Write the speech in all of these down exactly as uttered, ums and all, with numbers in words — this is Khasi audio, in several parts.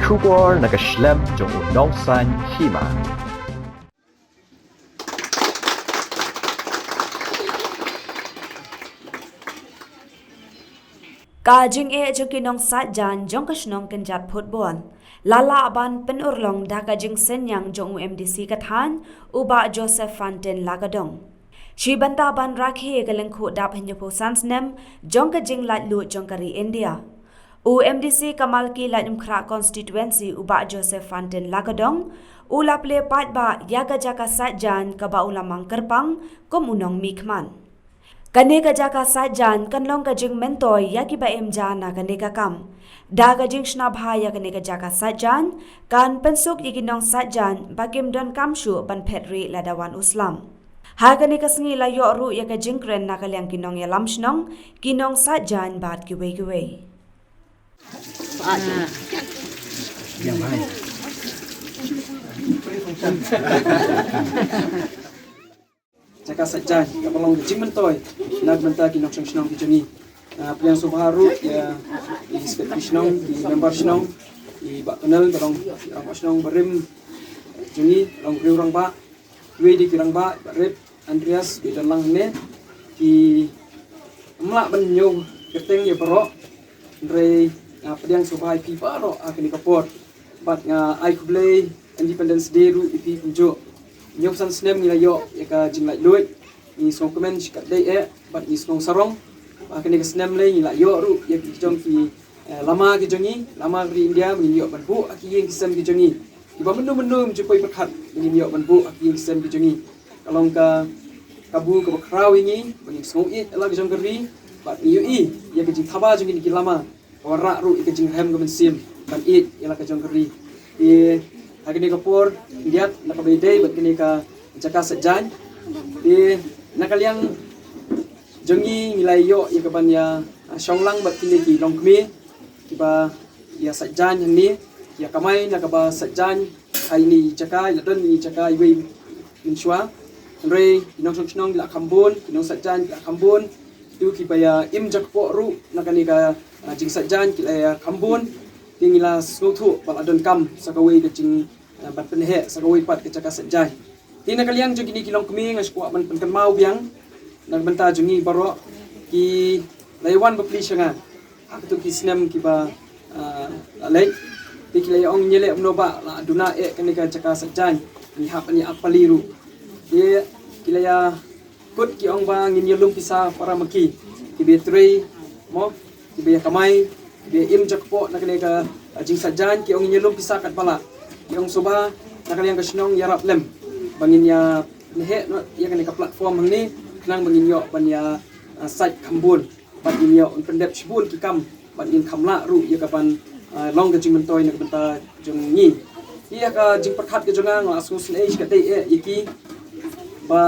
Khubor na ka shlem jong u nongsan hima. Ka jingeh jong ki nongsaitjaiñ jong ka shnong kynjat football la lah ban pynurlong da ka jingsynñiang jong u M D C ka thaiñ, u Bah Joseph Fantin Lakadong. Shi bynta ban rakhe ka lyngkhuh dap hynñiewphew san snem jong ka jinglaitluid jong ka ri India, u M D C ka Malki Laitumkhrah constituency, u Bah Joseph Fantin Lakadong, u la plie paidbah ïa ka jaka saitjaiñ kaba u la mang kyrpang kum u nongmihkhmat. Kane ka jaka saitjaiñ kan long ka jingmyntoi ïa kiba im ja na kane ka kam. Da ka jingshna bha ïa kane ka jaka saitjaiñ, kan pynsuk ïa ki nongsaitjaiñ ba kim donkam shuh ban phet rieh lada wan u slap. Ha kane ka sngi la ïoh ruh ïa ka jingkren na ka liang ki nongïalam shnong, ki nongsaitjaiñ bad kiwei kiwei. Jaka saitjaiñ kaba long ka jingmyntoi na ka bynta ki nongshong shnong ki jong ngi. Ah, pdiang sngewbha ruh ïa i secretary shnong, i member shnong, i Bah Colonel, ba long rangbah shnong barim jong ngi, long riew rangbah, wei de ki rangbah, Bah Rep Andreas, ba don lang hangne, ki ym lah ban ñiew kyrteng ïa baroh, hynrei, ah, pdiang sngewbha ïa phi baroh ha kane ka por. Bad nga ai khublei Independence Day ruh ïa phi kumjuh. Hynñiewphew san snem ngi la ïoh ïa ka jinglaitluid. Ngi sngewkmen shikatdei eh bad ngi sngewsarong ba ha kane ka snem lei ngi la ïoh ruh ïa ki jong ki, eh, lama ki jong ngi, lama ri India, ba ngin ïoh ban buh ha ki ïing ki sem ki jong ngi. Kiba mynno mynno ngim ju poi pyrkhat ba ngin ïoh ban buh ha ki ïing ki sem ki jong ngi. Ka long ka kabu kaba khraw ïa ngi ba ngin sngew ïeit ïa la ka jong ka ri bad ngi ïohi ïa ka jingthaba jong kine ki lama ka wanrah ruh ïa ka jingrhem ka mynsiem ban ïeit ïa la ka jong ka ri. Te ha kane ka por khyndiat na kaba ïadei bad kane ka jaka saitjaiñ, te na ka liang jong ngi ngi la ïoh ïa ka ban ïa, ah, shong lang bad kine ki longkmie kiba ïa saitjaiñ hangne, ïa kamai na kaba saitjaiñ ha ine i jaka, ïa don ine i jaka iwei mynshuwa. Hynrei ki nongshong shnong ki la kham bun, ki nongsaitjaiñ ki la kham bun. Kito kiba ïa im jakpoh ruh na kane ka, ah, jingsaitjaiñ ki la ïa kham bun. Te ngi la sngewthuh ba la donkam sa kawei ka jing, ah, ban pynheh sa kawei pat ka jaka saitjaiñ. Te na ka liang jong kine ki longkmie nga sngewkwah ban pynkynmaw biang na ka bynta jong ngi baroh, ki la ïa wan bapli sha nga ha kito ki snem kiba, ah, la leit. Te ki la ïa ong, ïaleh kumno ba la duna eh kane ka jaka saitjaiñ, ngi hap ban ïa ap pali ruh. Te ki la ïa kut ki ong ba ngin ïalum pisa para ma ki, kiba ïatrei mo, kiba ïa kamai, kiba ïa im jakpoh na kane ka, ah, jingsaitjaiñ, ki ong ngin ïalum pisa katba lah. Ki ong sngewbha na ka liang ka shnong ïarap lem ba ngin ïa pynheh noh ïa kane ka platform hangne khnang ba ngin ïoh ban ïa, ah, sait kham bun bad ngin ïoh ban pyndep shibun ki kam bad ngin kham lah ruh ïa ka ban, ah, long ka jingmyntoi na ka bynta jong ngi. Ïa ka jingpyrkhat ka jong nga, nga sngewsynei shikatdei eh ïa ki ba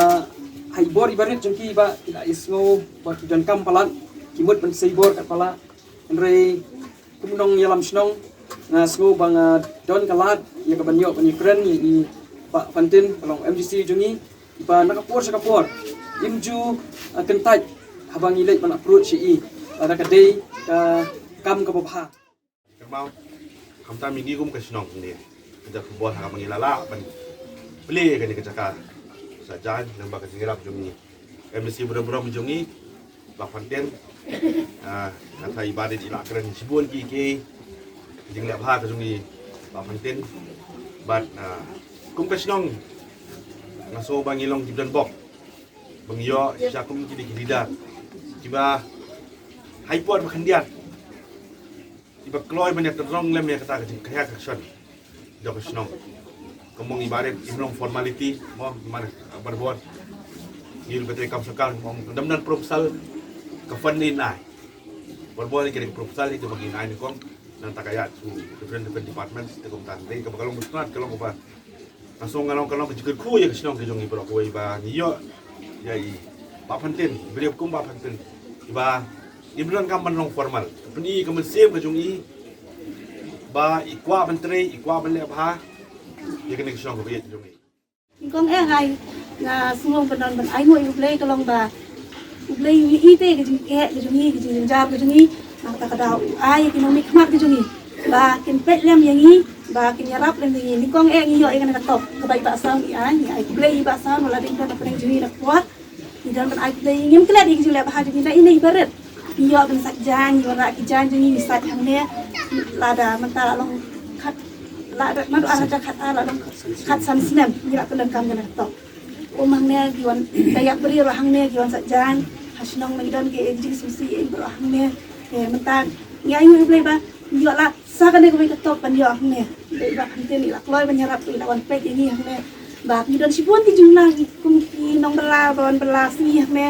ha i bor i barit jong ki ba ki la ïa sngew ba ki donkam palat, ki mut ban sei bor katba lah. Hynrei kum u nongïalam shnong nga sngew ba nga don ka lad ïa ka ban ïoh ban ïakren ïa i Bah Fantin, ba long M D C jong ngi, ba na ka por sha ka por im ju, ah, kyntait haba ngi leit ban approach ïa i, lada ka dei ka kam kaba bha. Kynmaw, khamtam ïa ngi kum ka shnong ne ka jaka football ha kaba ngi la lah ban plie kane ka jaka saitjaiñ lyngba ka jingïarap jong ngi, M D C burom burom jong ngi, Bah Fantin. Ah, kata i Bah Rit i la kren shibun ki, ki jingleh bha ka jong i Bah Fantin. Bad, ah, kum ka shnong nga sngew ba ngi long ki donbok ba ngi ïoh shisha kum kine ki leader kiba ha i por ba khyndiat kiba kloi ban ïa tynrong lem ïa kata ka jingkhia ka kshon jong ka shnong. Kumba i Bah Rit, im long formality mo, i man barabor. Ngi ruh kata ka kam sorkar mo, dang don proposal ka fund in ai. Barabor ngi kren proposal ïa kaba ngin ai nyngkong, nangta ka ïaid sha different different departments, te kumta. Dei kaba ka long ba sngewtynnat, ka long kaba nga sngew nga long, ka long ka jingkyrkhu ïa ka shnong ka jong ngi baroh kawei ba ngi ïoh ïa i Bah Fantin, i briew kum Bah Fantin, iba im donkam ban long formal. Ka pyni ka mynsiem ka jong i ba i kwah ban trei, i kwah ban leh bha ïa kane ka shnong kaba ïeit ka jong ngi. Nyngkong eh nga, nga sngew ban don ban ainguh ïa U Blei, ka long ba U Blei u ïohi te ka jingeh ka jong ngi, ka jingjynjar ka jong ngi. Na kata ka daw u ai ïa ki nongmihkhmat ka jong ngi, ba kin peit lem ïa ngi, ba kin ïarap lem ïa ngi. Nyngkong eh ngi ïoh ïa kane ka top kaba i Bah Saw i ai, ngi ai khublei i Bah Saw, wat la dei don na pdeng jong ngi na ka por. Ngi don ban ai khublei, ngim klet ïa ki jingleh bha jong ngi na ine i barit. Ngi ïoh ban sait jaiñ, ngi wanrah ki jaiñ jong ngi, ngi sait hangne. Lada mynta la long khat, lada naduh ar hajar khat ar la long khat san snem ngi la pyndonkam kane ka top. Um hangne ki wan, da ïap briew ruh hangne ki wan sait jaiñ. Ha shnong ngi don ki jingsngewsih baroh hangne. Te mynta ngi ai nguh ïa U Blei ba ngi ïoh lad sa kane kawei ka top ban ïoh hangne. Dei ba khamtam i la kloi ban ïarap, i la wan peit ïa ngi hangne. Ba ngi don shibun ki jingïalang kum ki nongbylla ba wan bylla sngi hangne.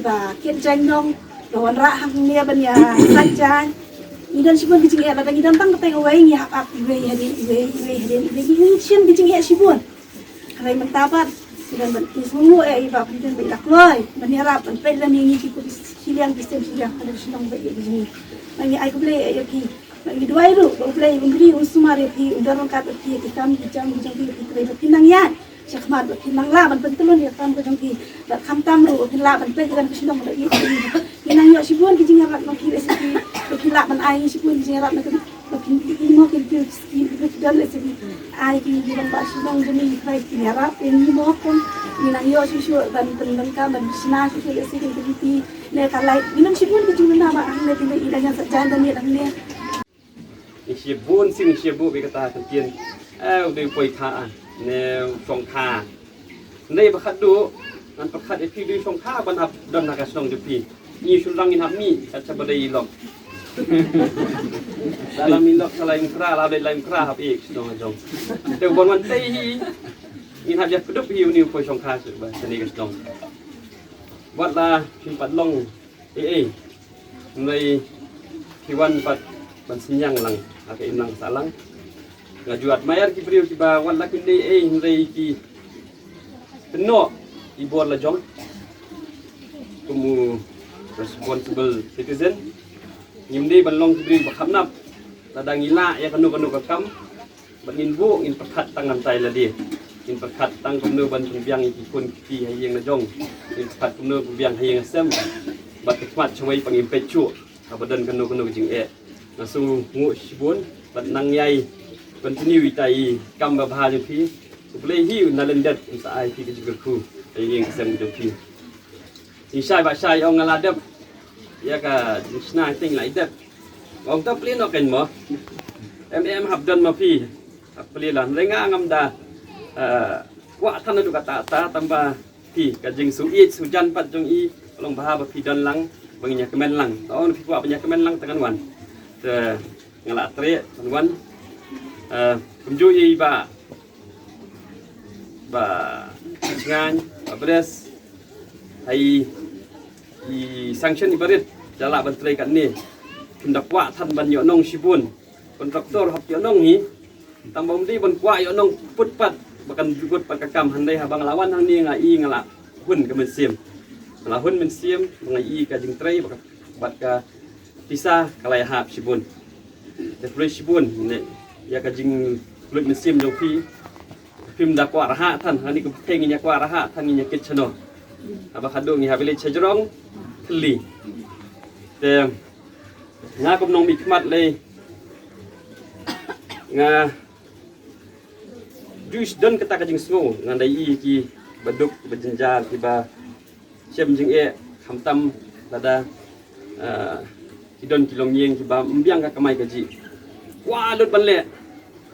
Ba kit jaiñ nong, ba wanrah hangne ban ïa sait jaiñ. Ngi don shibun ki jingeh, lada ngi don tang katei kawei ngi hap ap iwei hadien iwei, iwei hadien iwei. Ngi shem ki jingeh shibun. Hynrei mynta pat ngi don ban, ngi sngewnguh ïa i Bah Pynthien ba i la kloi ban ïarap ban peit lem ïa ngi ki khun shiliang ki sem shiliang ha ka shnong ba ïeit jong ngi. Ngi ai khublei ïa phi. Ngi duwai ruh ba U Blei un ri un sumar ïa phi, un don ryngkat bad phi ïa ki kam ki jam ki jong phi, ba phi trei, ba phi nang ïaid shakhmat, ba phi nang lah ban pyntylun ïa ka kam ka jong phi. Bad khamtam ruh ba phi lah ban peit ïa ka shnong ba ïeit jong ngi. Ngi nang ïoh shibun ki jingïarap na phi lehse phi, ba phi lah ban ai shibun ki jingïarap na ka Ba kin, kin mo kin pil skim, kin pil don lehse ki ai ki, ki rangbah shnong jong ngi, trai kin ïarap ïa ngi mo kum ngi nang ïoh shuh shuh ban pyndonkam ban shna shuh shuh lehse kin pynti ne ka light. Ngi nang shibun ki jingmyntoi ba hangne phi i dang ïa sa jan da miet hangne. Ngi shibun sien ngi shibun bad kata ka ktien. Eh, u dei u poi kha ne u shong kha. Hynrei ba khatduh ngan pyrkhat ïa phi, u dei u shong kha ban hap don ha ka shnong jong phi. Ngi shu rang ngin hap mih kat shaba dei i lok. Lada mih lok sa lai mkra, lada dei lai mkra hap ïa ka shnong jong. Te u ban wan tei hi ngin hap ïa kdup hi une u poi shong kha sha ba shane ka shnong. Wat la phim pat long ei ei, hynrei phi wan pat ban synñiang lang ha ka imlang sahlang. Nga ju admire ki briew kiba wat la kim dei ei hynrei ki pynnoh i bor la jong kum u responsible citizen. Ngim dei ban long ki briew ba kham nap. Lada ngi lah ïa kano kano ka kam, bad ngin buh, ngin pyrkhat tang hangtai lade. Ngin pyrkhat tang kumno ban pynbiang ïa ki khun ki kti ha ïing la jong. Ngin pyrkhat kumno pynbiang ha ïing ha sem. Bad pyrkhat shawei pat ngim peit shuh haba don kano kano ka jingeh. Nga sngewnguh shibun bad nang ïai continue ïa ita i kam babha jong phi. U Blei hi u na lyndet un sa ai phi ka jingkyrkhu ha ïing ha sem jong phi. Ngi shai ba shai ong nga la dep ïa ka jingshna, ting la i dep. Ong to plie noh kein mo. Em em hap don ma phi. Hap plie la. Hynrei nga ngam da, eh, kwah than naduh katta katta tang ba phi, ka jingsngewsih sngewjan pat jong i ka long bha ba phi don lang ba ngin ïa kmen lang. To ong phi kwah ba ngin ïa kmen lang te ngan wan. Te nga la treh ngan wan. Eh, kumjuh i ba Bah Shngain, Bah Bres, ha i, i sanction i barit, da lah ban trei katne. Kim da kwah than ban ïoh nong shibun. Kontraktor hap ïoh nong hi. Tang ba um dei ban kwah ïoh nong put pat ba kan jukut pat ka kam, hynrei haba nga la wan hangne nga i nga la hun ka mynsiem. Nga la hun mynsiem ba nga i ka jingtrei bad ka, bad ka pisa ka la ïahap shibun. Te khublei shibun ne ïa ka jingkhublei mynsiem jong phi. Phim da kwah raha than, hani ka phi ngin ïa kwah raha than ngin ïa kit shano. Haba khadduh ngi ha village ha jrong thylli. Te nga kum nongmihkhmat lei nga ju sdang kata ka jingsngew, nga da i ki ba duk ba jynjar kiba shem jingeh, khamtam lada, ah, ki don ki longïing kiba ym biang ka kamai kajih. Kwah lut ban leh.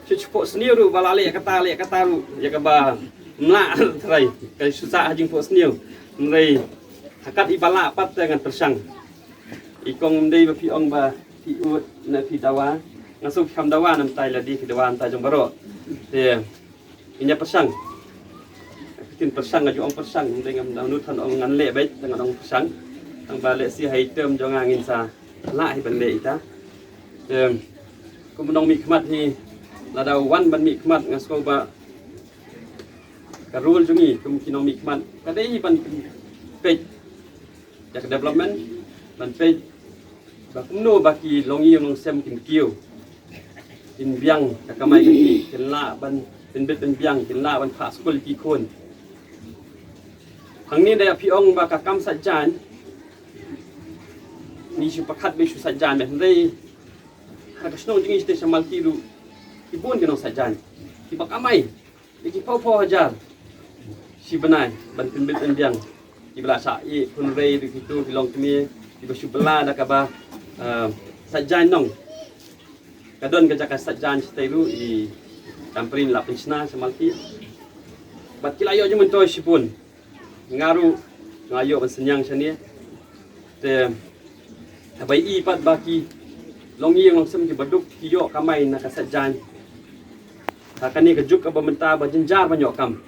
Shu shu pok sniew ruh ba la leh kata leh kata ruh ïa kaba ym lah trai. Ka shu sah ha jingpok sniew. Hynrei ha kat i ba lah pat te ngan pyrshang. I kong ym dei ba phi ong ba phi ud ne phi dawa. Nga sngew phi kham dawa namtai lade phi dawa namtai jong baroh. Te Ngin ïa pyrshang. Ka ktien pyrshang nga ju ong pyrshang, ym dei ngam da nud than ong ngan leh beit, te ngan ong pyrshang. Tang ba lehse ha i term jong nga ngin sa lah hi ban leh ita. Te kum u nongmihkhmat hi, lada u wan ban mihkhmat nga sngew ba ka role jong ngi kum ki nongmihkhmat ka dei hi ban peit ïa ka development, ban peit ba kumno ba ki longïing longsem kin kiew, kin biang ka kamai kajih, kin lah ban pynbit pynbiang, kin lah ban phah skul ki khun. Hangne da ïa phi ong ba ka kam sait jaiñ, ngi shu pyrkhat ba shu sait jaiñ, hynrei Ka shnong jong ngi shatei sha Malki ruh ki bun ki nongsaitjaiñ kiba kamai da ki phew phew hajar shi bnai ban pynbit pynbiang, kiba la shah ïeh khun rei ruh, kitu ki longkmie kiba shu bylla da kaba, eh, saitjaiñ nong. Ka don ka jaka saitjaiñ shatei ruh, i Tamprin la pynshna sha Malki. Bad ki la ïoh jingmyntoi shibun. Nga ruh nga ïoh ban synñiang shane. Te haba i pat ba ki longïing longsem kiba duk ki ïoh kamai na ka saitjaiñ ha kane ka juk kaba mynta ba jynjar ban ïoh kam,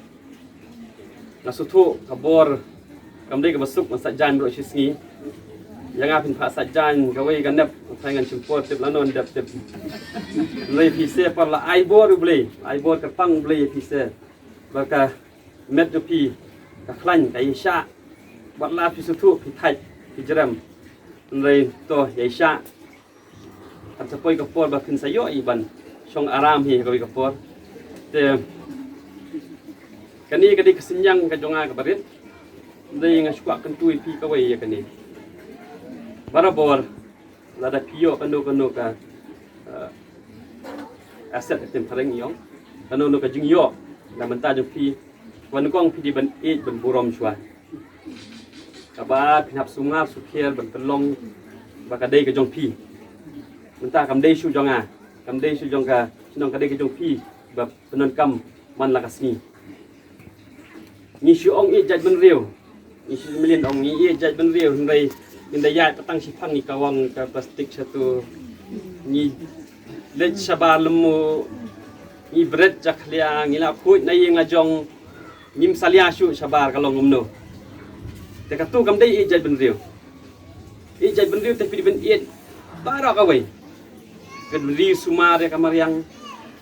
nga sngewthuh ka bor kam dei kaba suk ban saitjaiñ baroh shi sngi. Ïa nga phin phah saitjaiñ kawei ka nep, nga phai ngan shim por tip lano dep tip. Hynrei phi se pat la ai bor U Blei, ai bor kyrpang U Blei ïa phi se. Ba ka met jong phi ka khlaiñ, ka ïaishah. Wat la phi sngewthuh, phi thait, phi jrem, hynrei to ïaishah. Kan sa poi ka por ba phin sa ïoh i ban shong aram hi kawei ka por. Te kane ka dei ka synñiang ka jong nga kaba rit. Hynrei nga shu kwah kyntu ïa phi kawei ïa kane. Barabor lada phi ïoh kano kano ka, eh, asset ka tim phareng ïong, kano kano ka jingïoh na bynta jong phi, wan kong phi dei ban ïeit ban burom shuwa. Kaba phin hap sumar sukher ban pynlong ba ka dei ka jong phi. Mynta kam dei shuh jong nga, kam dei shuh jong ka shnong, ka dei ka jong phi ba pyndonkam man la ka sngi. Ngi shu ong ïeit jaitbynriew, ngi shu mlien ong ngi ïeit jaitbynriew, hynrei ngin da ïaid pateng shiphang, ngi kawang ka plastik shatu, ngi leit shabar lynti, ngi bret jakhlia, ngi la khuid na ïing la jong, ngim salia shuh shabar ka long kumno. Te katu kam dei ïeit jaitbynriew. Ïeit jaitbynriew te phi dei ban ïeit baroh kawei. Phi dei ban ri sumar ïa ka mariang,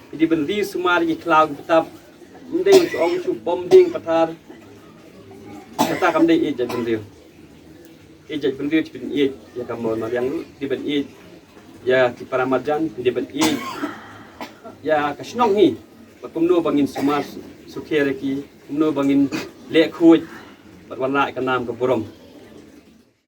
phi dei ban ri sumar ïa ki khlaw ki btap. Ym dei shu ong shu pom ding pathar. Kata kam dei ïeit jaitbynriew. Ïeit jaitbynriew te phi dei ban ïeit ïa ka mawriang ruh, phi dei ban ïeit ïa ki para marjan, phi dei ban ïeit ïa ka shnong hi. Ba kumno ba ngin sumar sukher ïa ki, kumno ba ngin leh khuid bad wanrah ïa ka nam ka burom.